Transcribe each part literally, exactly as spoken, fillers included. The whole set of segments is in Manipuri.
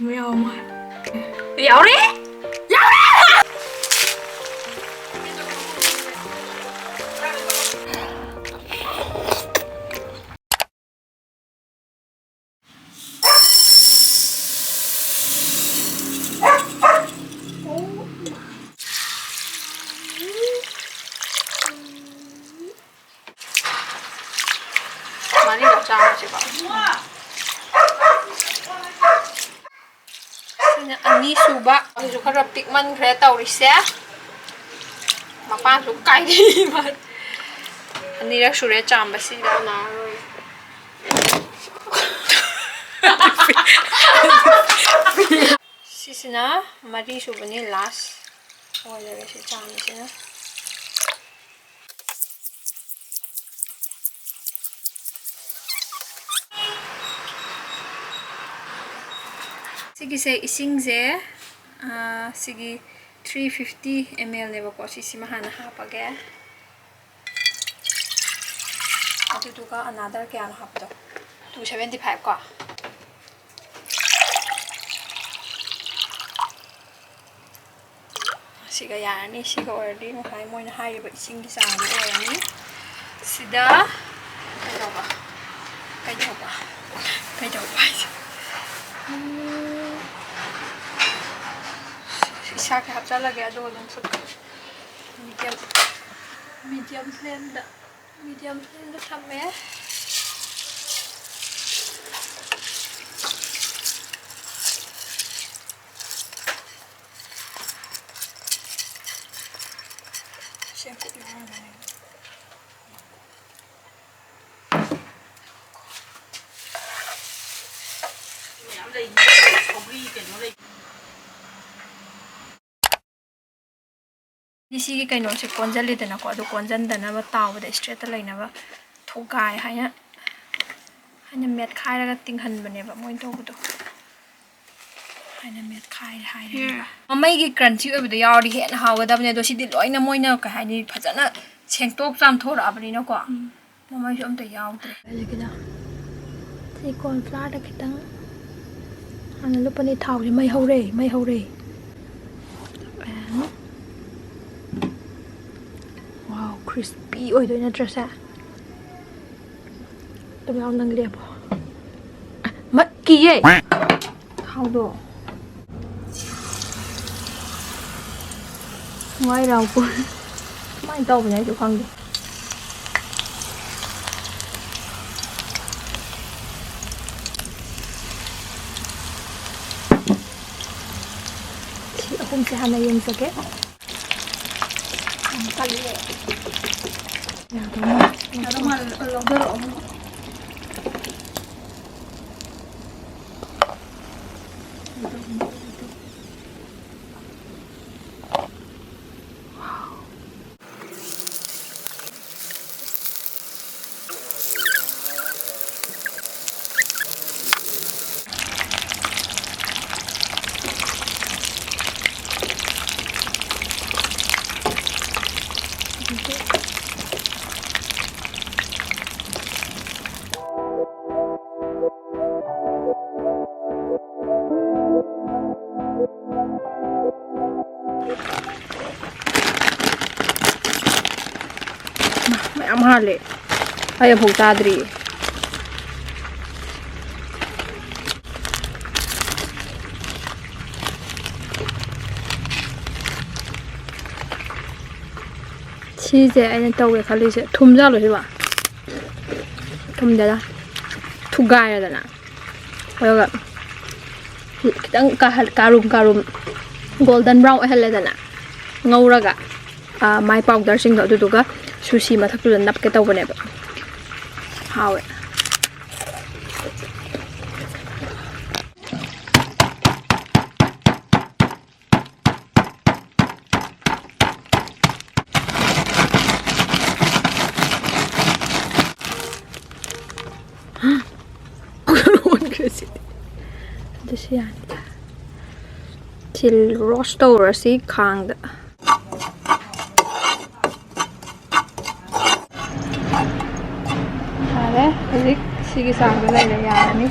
ꯌꯥꯎꯔꯦ꯫ ꯌꯥꯎꯔꯦ꯫ ꯌꯥꯎꯔꯦ꯫ ꯃꯔꯤꯔꯛ ꯆꯥꯔꯁꯤꯀꯣ꯫ ꯁꯤꯅ ꯑꯅꯤꯁꯨꯕ꯫ ꯑꯗꯨꯁꯨ ꯈꯔ ꯄꯤꯛꯃꯟꯈ꯭ꯔꯦ ꯇꯧꯔꯤꯁꯦ꯫ ꯃꯄꯥꯟꯁꯨ ꯀꯥꯏꯔꯤ꯫ ꯑꯅꯤꯔꯛ ꯁꯨꯔꯦ ꯆꯥꯝꯕꯁꯤꯗ꯫ ꯁꯤꯁꯤꯅ ꯃꯔꯤꯁꯨꯕꯅꯤ, last ꯑꯣꯏꯔꯦ ꯁꯤ ꯆꯥꯝꯕꯁꯤꯅ꯫ ꯁꯤꯒꯤꯁꯦ ꯏꯁꯤꯡꯁꯦ, ꯑꯥ, ꯁꯤꯒꯤ three fifty ml ꯅꯦꯕꯀꯣ꯫ ꯁꯤꯁꯤꯃ ꯍꯥꯟꯅ ꯍꯥꯞꯄꯒꯦ꯫ ꯑꯗꯨꯗꯨꯒ another ꯀꯌꯥꯅꯣ ꯍꯥꯞꯄꯗꯣ? Two seventy five ꯀꯣ꯫ ꯁꯤꯒ ꯌꯥꯔꯅꯤ꯫ ꯁꯤꯒ ꯑꯣꯏꯔꯗꯤ ꯉꯁꯥꯏ ꯃꯣꯏꯅ ꯍꯥꯏꯔꯤꯕ ꯏꯁꯤꯡꯒꯤ ꯆꯥꯡꯗꯣ ꯑꯣꯏꯔꯅꯤ꯫ ꯁꯤꯗ ꯀꯩꯗꯧꯕ? ꯀꯩꯗꯧꯕ? ꯀꯩꯗꯧꯕ ꯍꯥꯏꯁꯦ? ꯎꯝ꯫ ꯏꯁꯥꯒꯤ ꯍꯥꯞꯆꯜꯂꯒꯦ, ꯑꯗꯨꯒ ꯑꯗꯨꯝ ꯐꯨꯠꯀꯅꯤ꯫ Medium, medium flame ꯗ, medium flame ꯗ ꯊꯝꯃꯦ꯫ ꯃꯌꯥꯝ ꯂꯩ, ꯁꯧꯒ꯭ꯔꯤ ꯀꯩꯅꯣ ꯂꯩ꯫ ꯁꯤꯒꯤ ꯀꯩꯅꯣꯁꯦ ꯀꯣꯟꯖꯜꯂꯤꯗꯅꯀꯣ, ꯑꯗꯨ ꯀꯣꯟꯖꯟꯗꯅꯕ ꯇꯥꯎꯕꯗ straight ꯇ ꯂꯩꯅꯕ ꯊꯣꯒꯥꯏ ꯍꯥꯏꯅ, ꯍꯥꯏꯅ ꯃꯦꯠꯈꯥꯏꯔꯒ ꯇꯤꯡꯍꯟꯕꯅꯦꯕ ꯃꯣꯏꯅ ꯇꯧꯕꯗꯣ꯫ ꯍꯥꯏꯅ ꯃꯦꯠꯈꯥꯏꯔꯦ ꯍꯥꯏꯔꯦ꯫ ꯎꯝ꯫ ꯃꯃꯩꯒꯤ crunchy ꯑꯣꯏꯕꯗꯣ ꯌꯥꯎꯔꯗꯤ ꯍꯦꯟꯅ ꯍꯥꯎꯒꯗꯕꯅꯦ, ꯑꯗꯣ ꯁꯤꯗꯤ ꯂꯣꯏꯅ ꯃꯣꯏꯅ, ꯀꯩ ꯍꯥꯏꯅꯤ, ꯐꯖꯅ ꯁꯦꯡꯇꯣꯛ ꯆꯥꯝꯊꯣꯔꯛꯑꯕꯅꯤꯅꯀꯣ꯫ ꯎꯝ꯫ ꯃꯃꯩꯁꯨ ꯑꯝꯇ ꯌꯥꯎꯗ꯭ꯔꯦ꯫ ꯍꯧꯖꯤꯛꯀꯤꯗꯣ ꯁꯤ corn flour ꯗ ꯈꯤꯇꯪ ꯑꯅ ꯂꯨꯞꯄꯅꯤ꯫ ꯊꯥꯎꯁꯦ ꯃꯩ ꯍꯧꯔꯦ, ꯃꯩ ꯍꯧꯔꯦ꯫ And wow, crispy ꯑꯣꯏꯗꯣꯏ ꯅꯠꯇ꯭ꯔꯁꯦ? ꯑꯗꯨꯝ ꯌꯥꯎ ꯅꯪ ꯂꯦꯞꯄꯣ꯫ ꯃꯠ ꯀꯤꯌꯦ꯫ ꯊꯥꯎꯗꯣ꯫ ꯃꯥꯏ ꯂꯥꯎ ꯀꯣ꯫ ꯀꯃꯥꯏꯅ ꯇꯧꯕꯅꯦ ꯑꯩꯁꯨ ꯈꯪꯗꯦ꯫ ꯁꯤ ꯑꯍꯨꯝꯁꯦ ꯍꯥꯟꯅ ꯌꯦꯡꯖꯒꯦ꯫ ꯌꯥꯝ ꯀꯜꯂꯦ꯫ ꯌꯥꯗꯧ ꯃꯥꯜꯂꯦ꯫ ꯌꯥꯗꯧ ꯃꯥꯜꯂꯦ꯫ ꯂꯧꯊꯔꯛꯑꯣ꯫ ꯃꯌꯥꯝ ꯍꯥꯜꯂꯦ꯫ ꯑꯩ ꯑꯃꯐꯥꯎ ꯆꯥꯗ꯭ꯔꯤꯌꯦ꯫ ꯁꯤꯁꯦ ꯑꯩꯅ ꯇꯧꯒꯦ ꯈꯜꯂꯤꯁꯦ ꯊꯨꯝꯖꯥꯜꯂꯣ ꯁꯤꯕ꯫ ꯊꯨꯝꯗꯦꯗ꯫ ꯊꯨꯒꯥꯏꯔꯦꯗꯅ꯫ ꯑꯗꯨꯒ ꯈꯤꯇꯪ ꯀꯥꯍꯜ-, ꯀꯥꯔꯨꯝ ꯀꯥꯔꯨꯝ golden brown ꯑꯣꯏꯍꯜꯂꯦꯗꯅ ꯉꯧꯔꯒ, ꯑꯥ, ꯃꯥꯏ ꯄꯥꯎꯗꯔꯁꯤꯡꯗꯣ ꯑꯗꯨꯗꯨꯒ ꯁꯨꯁꯤ ꯃꯊꯛꯇꯨꯗ ꯅꯞꯀꯦ ꯇꯧꯕꯅꯦꯕ꯫ ꯍꯥꯎꯋꯦ꯫ ꯑꯣꯟꯈ꯭ꯔꯦ ꯁꯤꯗꯤ꯫ ꯑꯗꯨꯁꯨ ꯌꯥꯅꯤꯗ꯫ ꯁꯤ roast ꯇꯧꯔꯁꯤ ꯈꯥꯡꯗ꯫ ꯌꯥꯔꯦ, ꯍꯧꯖꯤꯛ ꯁꯤꯒꯤ ꯆꯥꯡꯗ ꯂꯩꯔꯦ, ꯌꯥꯔꯅꯤ꯫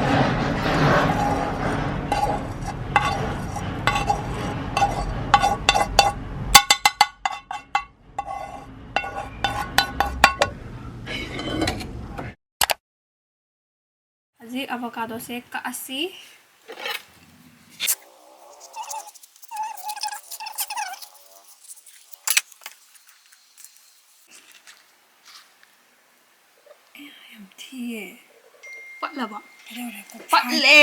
ꯑꯦꯚꯣꯀꯥꯗꯣꯁꯦ ꯀꯛꯑꯁꯤ꯫ ꯑꯦ, ꯌꯥꯝ ꯊꯤꯌꯦ꯫ ꯄꯠꯂꯕꯣ? ꯀꯩꯗꯧꯔꯦ? ꯀꯣꯛ ꯄꯠꯂꯦ꯫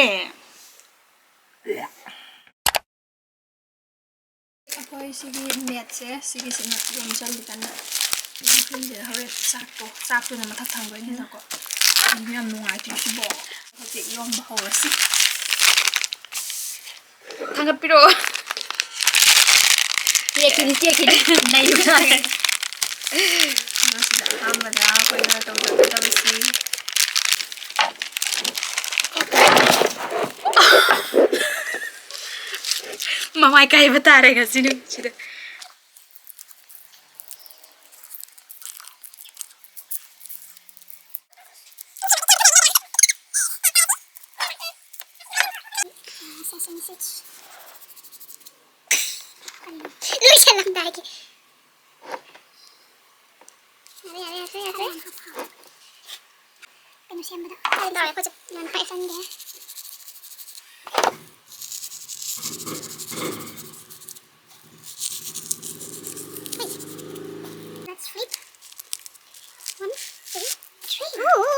ꯑꯩꯈꯣꯏ ꯁꯤꯒꯤ ꯃꯦꯠꯁꯦ, ꯁꯤꯒꯤꯁꯤꯅ ꯌꯣꯝꯁꯤꯜꯂꯤ ꯀꯟꯅ꯫ ꯌꯣꯝꯁꯤꯟꯁꯤꯔ ꯍꯣꯔꯦꯟ ꯆꯥꯛꯇꯣ, ꯆꯥꯛꯇꯨꯅ ꯃꯊꯛ ꯊꯪꯗꯣꯏꯅꯤꯅꯀꯣ꯫ ꯀꯩꯅꯣ ꯌꯥꯝ ꯅꯨꯡꯉꯥꯏꯇ꯭ꯔꯤ ꯁꯤꯕꯣ? ꯍꯧꯖꯤꯛ ꯌꯣꯝꯕ ꯍꯧꯔꯁꯤ꯫ ꯊꯥꯡꯒꯠꯄꯤꯔꯛꯑꯣ꯫ ꯇꯦꯛꯈꯤꯅꯤ, ꯇꯦꯛꯈꯤꯅꯤ꯫ ꯅꯩꯕ ꯇꯥꯔꯦ꯫ ꯑꯗꯣ ꯁꯤꯗ ꯑꯍꯥꯟꯕꯗ ꯑꯩꯈꯣꯏꯅ ꯇꯧꯖꯒꯗꯕꯁꯤ ꯃꯃꯥꯏ ꯀꯥꯏꯕ ꯇꯥꯔꯦ ꯉꯁꯤ ꯅꯨꯃꯤꯠꯁꯤꯗ꯫ ꯂꯣꯏꯁꯜꯂꯝꯗꯥꯏꯒꯤ꯫ ꯌꯥꯔꯦ, ꯌꯥꯔꯦ, ꯌꯥꯔꯦ, ꯌꯥꯔꯦ꯫ ꯀꯩꯅꯣ ꯁꯦꯝꯕꯗ꯫ ꯀꯩꯅꯣ ꯇꯧꯔꯦ, ꯑꯩꯈꯣꯏꯁꯦ ꯂꯣꯏꯅ ꯍꯥꯞꯆꯤꯟꯒꯦ꯫ Let's flip. One, two, three. Ooh.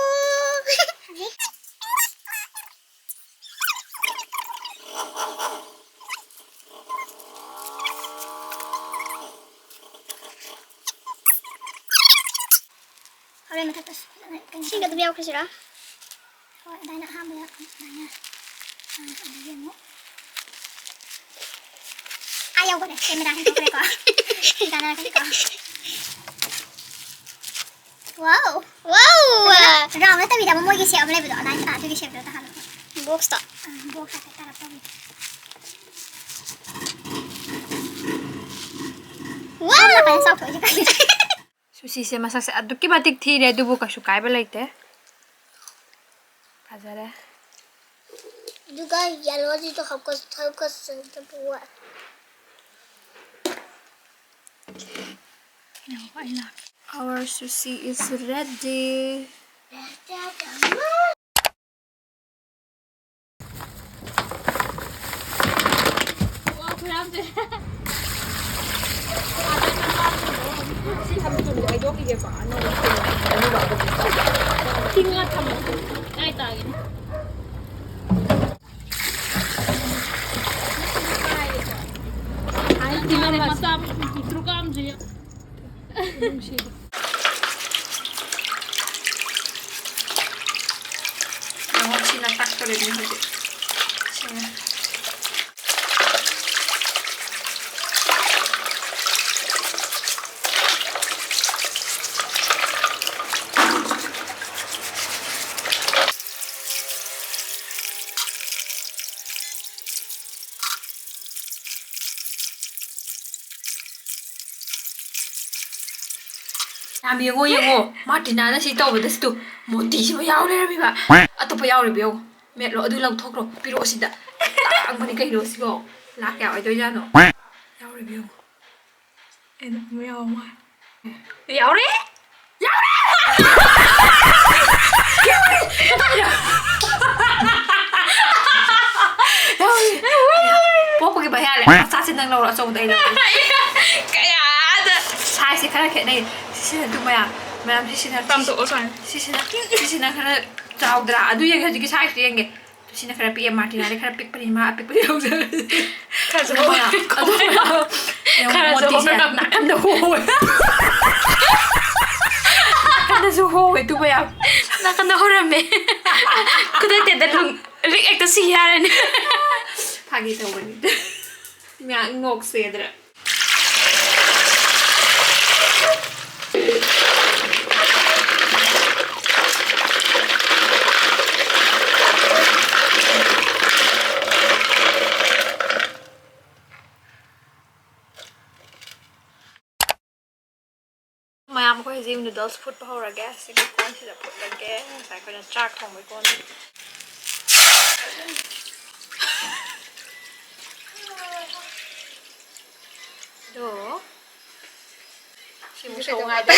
ꯍꯣꯔꯦꯟ ꯃꯊꯛꯇ ꯐꯖꯅ ꯀꯩꯅꯣ ꯏꯁꯤꯡꯒ ꯑꯗꯨꯝ ꯌꯥꯎꯈ꯭ꯔꯁꯤꯔꯣ? ꯍꯣꯏ, ꯑꯗꯨꯃꯥꯏꯅ ꯑꯍꯥꯟꯕꯗ ꯑꯗꯨꯃꯥꯏꯅ, ꯑꯥ, ꯑꯗꯒꯤ ꯑꯃꯨꯛ ꯑꯥ ꯌꯧꯈ꯭ꯔꯦ, ꯀꯦꯃꯦꯔꯥ ꯍꯦꯟꯗꯣꯛꯈ꯭ꯔꯦꯀꯣ꯫ ꯁꯤ ꯀꯥꯟꯅꯔꯛꯀꯅꯤꯀꯣ꯫ Wow! Wow! ꯐꯖꯅ round ꯅꯠꯇꯕꯤꯗ ꯑꯃ ꯃꯣꯏꯒꯤ shape ꯑꯃ ꯂꯩꯕꯗꯣ, ꯑꯗꯨꯃꯥꯏꯅ, ꯑꯥ, ꯑꯗꯨꯒꯤ shape ꯇꯣ ꯇꯥꯍꯜꯂꯣ꯫ Box ꯇꯣ? ꯑꯥ, box ꯍꯥꯏꯐꯦꯠ ꯇꯥꯔꯞ ꯇꯧꯕꯤꯗꯣ꯫ Wow! ꯁꯣꯝ ꯅꯥꯀꯟꯗ ꯆꯥꯎꯊꯣꯛꯏꯁꯦ ꯀꯩꯒꯤꯅꯣ? ꯁꯨꯁꯤꯁꯦ ꯃꯁꯛꯁꯦ ꯑꯗꯨꯛꯀꯤ ꯃꯇꯤꯛ ꯊꯤꯔꯦ, ꯑꯗꯨꯕꯨ ꯀꯩꯁꯨ ꯀꯥꯏꯕ ꯂꯩꯇꯦ꯫ ꯐꯖꯔꯦ꯫ ꯑꯗꯨꯒ yellow ꯁꯤꯁꯨ ꯍꯥꯞꯀꯠ-, ꯍꯥꯞꯀꯠꯆꯗꯕ ꯋꯥ-, ꯉꯥꯏꯈꯣꯀꯣ, ꯑꯩ ꯂꯥꯛꯀꯦ꯫ Our sushi is ready. ꯁꯤ ꯊꯝꯃ ꯆꯨꯝꯅ ꯍꯩꯗꯣꯛꯈꯤꯒꯦꯀꯣ, ꯑꯅꯧꯕ ꯁꯦꯝꯕ꯫ ꯇꯤꯡꯉ ꯊꯝꯃꯁꯤ꯫ ꯀꯥꯏ ꯇꯥꯒꯦꯅꯦ? ꯍꯥꯏ, ꯇꯤꯡꯉ ꯃꯆꯥ ꯄꯤꯛꯇ꯭ꯔꯨ ꯀꯥꯝꯗ꯭ꯔꯤ꯫ ꯌꯦꯡꯉꯣ, ꯁꯤꯅ ꯇꯛꯇꯣꯔꯤꯕꯅꯤ ꯍꯧꯖꯤꯛ꯫ ꯁꯤꯅ꯫ ꯌꯥꯝ ꯌꯦꯡꯉꯣ, ꯌꯦꯡꯉꯣ꯫ ꯃꯥꯔꯇꯤꯅꯥꯅ ꯁꯤ ꯇꯧꯕꯗꯁꯨ ꯃꯣꯇꯤꯁꯤꯃ ꯌꯥꯎ ꯂꯩꯔꯝꯃꯤꯕ꯫ ꯑꯇꯣꯞꯄ ꯌꯥꯎꯔꯤꯕ ꯌꯦꯡꯉꯣ꯫ ꯃꯦꯠꯂꯣ, ꯑꯗꯨ ꯂꯧꯊꯣꯛꯈ꯭ꯔꯣ꯫ ꯄꯤꯔꯛꯑꯣ ꯁꯤꯗ꯫ ꯇꯥꯡꯕꯅꯤ ꯀꯩꯅꯣ ꯁꯤꯕꯣ꯫ ꯂꯥꯛ ꯀꯌꯥ ꯑꯣꯏꯗꯣꯏꯖꯥꯠꯅꯣ? ꯌꯥꯎꯔꯤꯕ ꯌꯦꯡꯉꯣ꯫ ꯑꯩꯅ ꯑꯃ ꯌꯥꯎ ꯃꯥꯜꯂꯦ꯫ ꯌꯥꯎꯔꯦ! ꯌꯥꯎꯔꯦ! ꯌꯥꯎꯔꯦ! ꯄꯣꯛꯄꯒꯤ ꯃꯌꯥ ꯂꯩ꯫ ꯃꯆꯥꯁꯤ ꯅꯪ ꯂꯧꯔꯣ, ꯑꯆꯧꯕꯗ ꯑꯩ ꯂꯧꯔꯒꯦ꯫ ꯀꯌꯥꯗ? ꯁꯥꯏꯖꯁꯦ ꯈꯔ ꯈꯦꯠꯅꯩ꯫ ꯁꯤꯁꯤꯅ ꯑꯗꯨꯝ ꯃꯌꯥꯝ, ꯃꯌꯥꯝ ꯁꯤꯁꯤꯅ, ꯄꯥꯝꯊꯣꯛꯑꯣ ꯁꯨꯃꯥꯏꯅ꯫ ꯁꯤꯁꯤꯅ, ꯁꯤꯁꯤꯅ ꯈꯔ ꯆꯥꯎꯗ꯭ꯔꯥ? ꯑꯗꯨ ꯌꯦꯡꯒꯦ, ꯍꯧꯖꯤꯛꯀꯤ ꯁꯥꯏꯖꯇꯨ ꯌꯦꯡꯒꯦ꯫ ꯁꯤꯅ ꯈꯔ ꯄꯤꯛꯑꯦ, ꯃꯥꯔꯇꯤꯅꯥꯗꯤ ꯈꯔ ꯄꯤꯛꯄꯅꯤ, ꯃꯥ ꯑꯄꯤꯛꯄꯗꯤ ꯂꯧꯖꯔꯦ꯫ ꯈꯔꯁꯨ ꯑꯗꯨꯒ ꯍꯣꯔꯝꯃꯦ꯫ ꯑꯗꯨꯒ ꯌꯦꯡꯉꯣ, ꯈꯔꯁꯨ ꯃꯣꯇꯤꯁꯦ ꯍꯣꯔꯝꯃꯦ꯫ ꯅꯥꯀꯟꯗ ꯍꯣꯋꯦ꯫ ꯅꯥꯀꯟꯗꯁꯨ ꯍꯣꯋꯦ, ꯑꯗꯨꯒ ꯌꯥꯝ ꯅꯥꯀꯟꯗ ꯍꯣꯔꯝꯃꯦ꯫ ꯈꯨꯗꯛꯇ ꯍꯦꯛꯇ ꯂꯨꯝ-, ꯂꯤꯛ ꯍꯦꯛꯇ ꯁꯤ ꯌꯥꯔꯅꯤ꯫ ꯐꯥꯒꯤ ꯇꯧꯕꯅꯤꯗ꯫ ꯉꯥꯏꯍꯥꯛ ꯅꯣꯛꯁꯦꯗ꯭ꯔꯥ꯫ ꯃꯌꯥꯝ, ꯑꯩꯈꯣꯏ ꯍꯧꯖꯤꯛ ꯅꯨꯗꯜꯁ ꯐꯨꯠꯄ ꯍꯧꯔꯒꯦ꯫ ꯁꯤꯒꯤ ꯀꯣꯟꯁꯤꯗ ꯐꯨꯠꯂꯒꯦ, ꯉꯁꯥꯏ ꯑꯩꯈꯣꯏꯅ ꯆꯥꯛ ꯊꯣꯡꯕꯩ ꯀꯣꯟꯁꯦ꯫ ꯑꯗꯣ, ꯁꯤꯃꯨꯛ ꯁꯧ ꯉꯥꯏꯗ꯫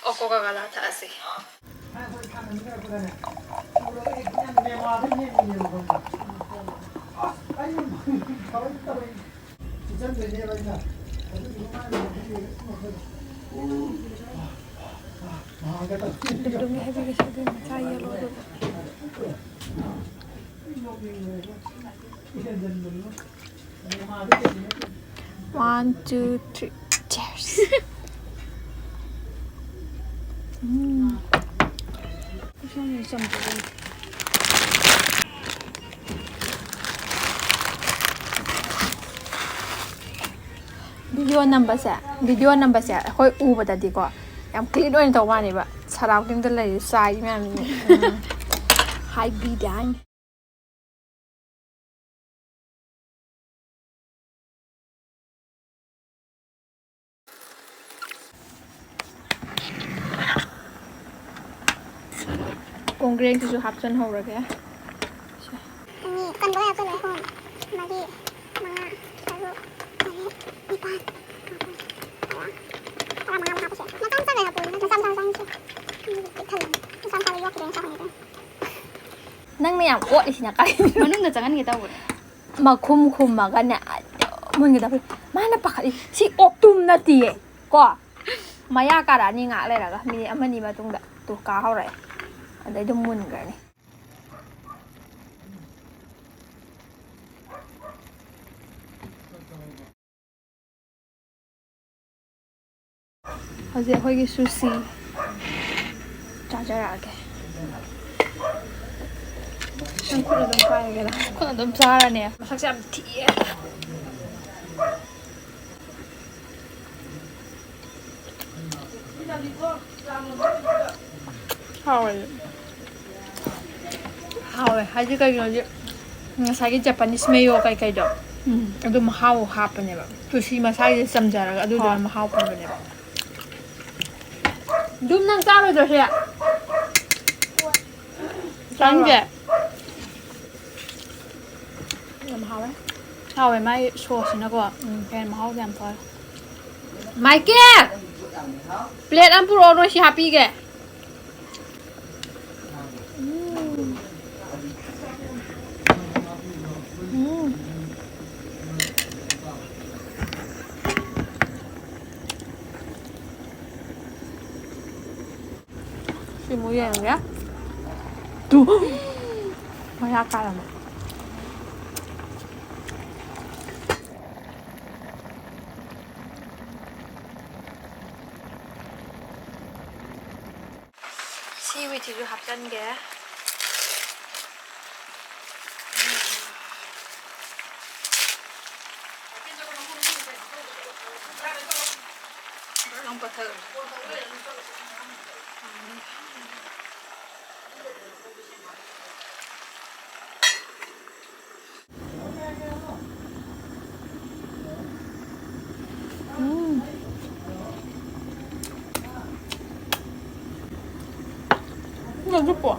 ꯑꯣ, ꯀꯣꯀꯥ ꯀꯣꯂꯥ ꯊꯛꯑꯁꯤ꯫ ꯂꯨꯝꯃꯤ ꯍꯥꯏꯕꯤꯒꯦ ꯁꯤꯗꯤ ꯃꯆꯥ ꯌꯦꯜꯂꯣꯗꯨ꯫ One, two, three, cheers. ꯎꯝ꯫ ꯏꯁꯤꯡꯁꯦ ꯆꯝꯗ꯭ꯔꯗꯤ꯫ ꯚꯤꯗꯤꯑꯣ ꯅꯝꯕꯁꯦ, ꯚꯤꯗꯤꯑꯣ ꯅꯝꯕꯁꯦ ꯑꯩꯈꯣꯏ ꯎꯕꯗꯗꯤꯀꯣ, ꯌꯥꯝ ꯀ꯭ꯂꯤꯟ ꯑꯣꯏꯅ ꯇꯧꯕ ꯃꯥꯅꯦꯕ꯫ ꯁꯔꯥꯎꯟꯗꯤꯡꯗ ꯂꯩꯔꯤ ꯆꯥꯏ ꯃꯌꯥꯝꯁꯤꯅ꯫ ꯎꯝ꯫ ꯍꯥꯏꯕꯤꯗꯦ ꯍꯥꯏꯅꯤ꯫ ꯀꯣꯡꯒ꯭ꯔꯦꯡꯁꯤꯁꯨ ꯍꯥꯞꯆꯤꯟꯍꯧꯔꯒꯦ꯫ ꯑꯅꯤ, ꯀꯟꯕ ꯌꯥꯗꯣꯏꯅꯦ꯫ ꯑꯍꯨꯝ, ꯃꯔꯤ, ꯃꯉꯥ, ꯇꯔꯨꯛ, ꯇꯔꯦꯠ, ꯅꯤꯄꯥꯟ, ꯃꯥꯄꯟ, ꯇꯔꯥ꯫ ꯇꯔꯥꯃꯉꯥꯃꯨꯛ ꯍꯥꯞꯄꯁꯦ꯫ ꯃꯆꯥ ꯃꯆꯥ ꯂꯩꯔ ꯄꯨꯔꯤꯅ ꯃꯆꯥ ꯃꯆꯥ ꯃꯆꯥ ꯃꯆꯥ꯫ ꯄꯤꯛ ꯊꯜꯂꯦ꯫ ꯃꯆꯥ ꯃꯆꯥꯗꯣ ꯌꯣꯠꯈꯤꯗꯣꯏꯅꯦ ꯆꯥꯛ ꯍꯣꯟꯈꯤꯗꯣꯏꯅꯦ꯫ ꯅꯪꯅ ꯌꯥꯝ ꯑꯣꯠꯂꯤꯁꯤꯅ ꯀꯔꯤꯅꯣ? ꯃꯅꯨꯡꯗ ꯆꯪꯍꯟꯒꯦ ꯇꯧꯕꯅꯦ꯫ ꯃꯈꯨꯝ ꯈꯨꯝꯃꯒꯅꯦ ꯑꯗꯨꯝ ꯃꯨꯟꯒꯗꯕ꯫ ꯃꯥꯅ ꯄꯥꯈꯠꯂꯤ꯫ ꯁꯤ ꯑꯣꯛ ꯇꯨꯝ ꯅꯠꯇꯤꯌꯦ꯫ ꯀꯣ? ꯃꯌꯥ ꯀꯥꯔꯛꯑꯅꯤ ꯉꯥꯏꯍꯥꯛ ꯂꯩꯔꯒ꯫ ꯃꯤꯅꯤꯠ ꯑꯃꯅꯤ ꯃꯇꯨꯡꯗ꯫ ꯇꯨ ꯀꯥ ꯍꯧꯔꯛꯑꯦ꯫ ꯑꯗꯩ ꯑꯗꯨꯝ ꯃꯨꯟꯈ꯭ꯔꯅꯤ꯫ ꯍꯧꯖꯤꯛ ꯑꯩꯈꯣꯏꯒꯤ ꯁꯨꯁꯤ ꯆꯥꯖꯔꯛꯑꯒꯦ꯫ ꯅꯪ ꯈꯨꯠ ꯑꯗꯨꯝ ꯄꯥꯏꯔꯒꯦꯔꯥ? ꯈꯨꯠ ꯑꯗꯨꯝ ꯆꯥꯔꯅꯦ꯫ ꯃꯁꯛꯁꯦ ꯌꯥꯝ ꯊꯤꯌꯦ꯫ ꯍꯥꯎꯋꯦ꯫ ꯍꯥꯎꯋꯦ꯫ ꯍꯥꯏꯗꯤ ꯀꯩꯒꯤꯅꯣꯗꯤ ꯉꯁꯥꯏꯒꯤ Japanese mayo ꯀꯩꯀꯩꯗꯣ, ꯎꯝ꯫ ꯑꯗꯨ ꯃꯍꯥꯎ ꯍꯥꯞꯄꯅꯦꯕ꯫ ꯁꯨꯁꯤ ꯃꯁꯥꯒꯤ ꯆꯝꯖꯔꯒ ꯑꯗꯨꯗꯨꯅ ꯍꯣꯏ꯫ ꯃꯍꯥꯎ ꯐꯪꯕꯅꯦꯕ꯫ ꯑꯗꯨꯝ ꯅꯪ ꯆꯥꯔꯣꯏꯗ꯭ꯔꯣ ꯁꯤ? ꯆꯥꯅꯤꯡꯗꯦ꯫ ꯌꯥꯝ ꯍꯥꯎꯋꯦ꯫ ꯍꯥꯎꯋꯦ ꯃꯥꯏ ꯁꯣꯁꯁꯤꯅꯀꯣ꯫ ꯎꯝ꯫ ꯍꯦꯟꯅ ꯃꯍꯥꯎꯁꯦ ꯌꯥꯝ ꯊꯣꯛꯑꯦ꯫ ꯃꯥꯏꯀꯦꯜ! ꯄ꯭ꯂꯦꯠ ꯑꯃ ꯄꯨꯔꯛꯑꯣ, ꯅꯣꯏ ꯁꯤ ꯍꯥꯞꯄꯤꯒꯦ꯫ ꯎꯝ꯫ ꯎꯝ꯫ ꯌꯦꯡꯒꯦ꯫ ꯇꯨ꯫ ꯃꯌꯥ ꯀꯥꯔꯝꯃꯦ꯫ ꯁꯤ ꯋꯤꯠꯁꯤꯁꯨ ꯍꯥꯞꯆꯟꯒꯦ꯫ ꯎꯝ꯫ ꯅꯪꯁꯨ ꯄꯣ꯫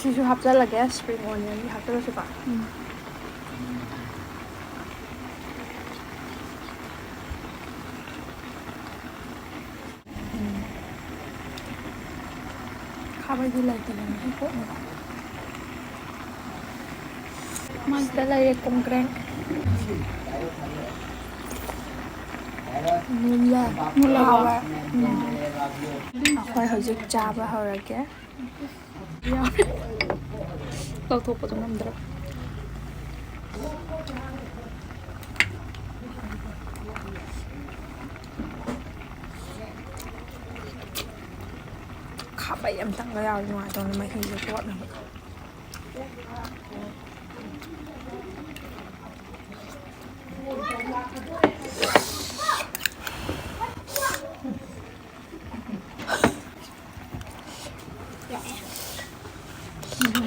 ꯁꯤꯁꯨ ꯍꯥꯞꯆꯜꯂꯒꯦ, spring onionꯗꯤ ꯍꯥꯞꯆꯜꯂꯁꯤꯀꯣ꯫ ꯎꯝ꯫ ꯎꯝ꯫ ꯈꯥꯕꯩꯗꯤ ꯂꯩꯇꯕꯅꯤ ꯀꯣꯛꯅꯕ꯫ ꯃꯥꯏꯗ ꯂꯩꯔꯦ ꯀꯣꯡꯒ꯭ꯔꯦꯡ꯫ ꯃꯨꯜꯂꯦ꯫ ꯃꯨꯜꯂꯕꯣ? ꯍꯥꯎꯋꯦ꯫ ꯎꯝ꯫ ꯑꯩꯈꯣꯏ ꯍꯧꯖꯤꯛ ꯆꯥꯕ ꯍꯧꯔꯒꯦ꯫ ꯂꯧꯊꯣꯛꯄꯗꯣ ꯉꯝꯗ꯭ꯔꯕ꯫ ꯈꯥꯕꯩ ꯑꯝꯇꯪꯒ ꯌꯥꯎꯔꯗꯤ ꯅꯨꯡꯉꯥꯏꯗꯧꯅꯤ ꯃꯍꯤꯁꯦ ꯇꯣꯠꯅꯕ꯫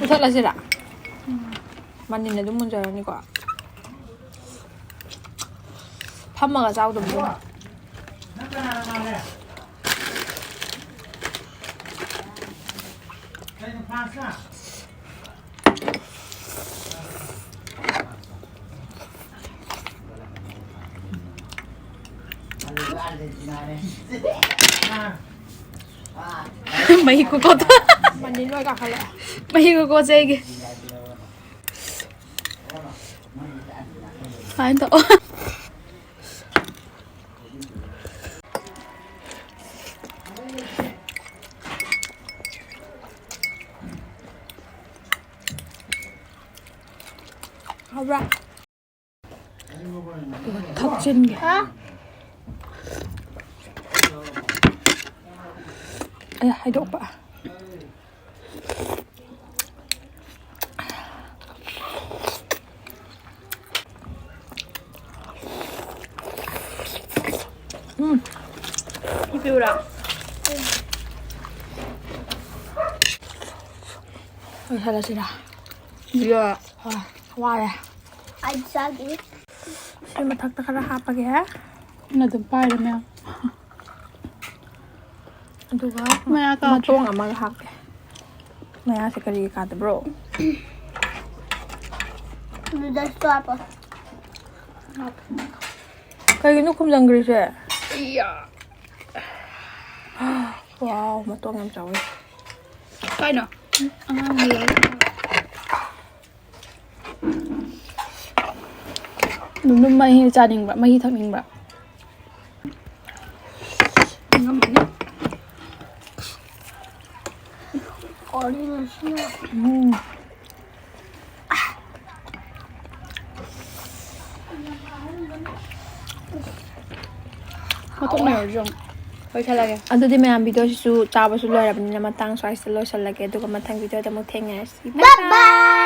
ꯃꯨꯊꯠꯂꯁꯤꯔꯥ? ꯃꯅꯤꯟ ꯑꯗꯨꯝ ꯃꯨꯟꯖꯔꯅꯤꯀꯣ꯫ ꯐꯝꯃꯒ ꯆꯥꯎꯗꯕꯗꯣ꯫ ꯃꯍꯤ ꯈꯨꯀꯣꯠꯇꯣ꯫ ꯃꯅꯤꯟ ꯂꯣꯏ ꯀꯥꯈꯠꯂꯛꯑꯦ꯫ ꯃꯍꯤ ꯈꯨꯀꯣꯠꯁꯦ ꯑꯩꯒꯤ꯫ ꯁꯨꯃꯥꯏꯅ ꯇꯧ꯫ ꯍꯥꯎꯕ꯭ꯔꯥ? ꯊꯛꯆꯤꯟꯒꯦ꯫ ꯑꯦ, ꯍꯩꯗꯣꯛꯄ꯫ ꯎꯝ꯫ ꯄꯤꯕꯤꯌꯨꯔꯥ? ꯂꯣꯏꯁꯜꯂꯁꯤꯔꯥ? ꯌꯥ꯫ ꯍꯣꯏ, ꯋꯥꯔꯦ꯫ ꯑꯩ ꯆꯥꯒꯦ꯫ ꯁꯤ ꯃꯊꯛꯇ ꯈꯔ ꯍꯥꯞꯄꯒꯦ꯫ ꯅꯪ ꯑꯗꯨꯝ ꯄꯥꯏꯔꯣ, ꯃꯌꯥꯝ꯫ ꯑꯗꯨꯒ ꯃꯌꯥ ꯀꯥꯗ꯭ꯔꯦ꯫ ꯃꯇꯣꯡ ꯑꯃꯒ ꯍꯥꯞꯀꯦ꯫ ꯃꯌꯥꯁꯦ ꯀꯔꯤꯒꯤ ꯀꯥꯗꯕ꯭ꯔꯣ? ꯅꯨꯗꯜꯁꯇꯣ ꯍꯥꯞꯄꯣ꯫ ꯀꯩꯒꯤꯅꯣ ꯈꯨꯝꯖꯪꯈ꯭ꯔꯤꯁꯦ? ꯏꯌꯥ꯫ ꯋꯥꯎ, ꯃꯇꯣꯡ ꯌꯥꯝ ꯆꯥꯎꯋꯤ꯫ ꯀꯥꯏꯅꯣ? ꯑꯉꯥꯡ ꯂꯩꯔꯦ꯫ ꯅꯨꯡꯗꯨꯝ ꯃꯍꯤ ꯆꯥꯅꯤꯡꯕ꯭ꯔꯥ? ꯃꯍꯤ ꯊꯛꯅꯤꯡꯕ꯭ꯔꯥ? ꯉꯝꯃꯅꯤ꯫ ꯀꯣꯔꯤꯅꯁꯤꯅ꯫ ꯎꯝ꯫ ꯃꯇꯣꯛ ꯂꯩꯍꯧꯔꯁꯨ ꯑꯃꯨꯛ ꯂꯣꯏꯁꯜꯂꯒꯦ꯫ ꯑꯗꯨꯗꯤ ꯃꯌꯥꯝ, ꯚꯤꯗꯤꯑꯣꯁꯤꯁꯨ ꯆꯥꯕꯁꯨ ꯂꯣꯏꯔꯕꯅꯤꯅ ꯃꯇꯥꯡ ꯁ꯭ꯋꯥꯏꯁꯤꯗ ꯂꯣꯏꯁꯜꯂꯒꯦ, ꯑꯗꯨꯒ ꯃꯊꯪ ꯚꯤꯗꯤꯑꯣꯗ ꯑꯃꯨꯛ ꯊꯦꯡꯅꯔꯁꯤ꯫ Bye bye!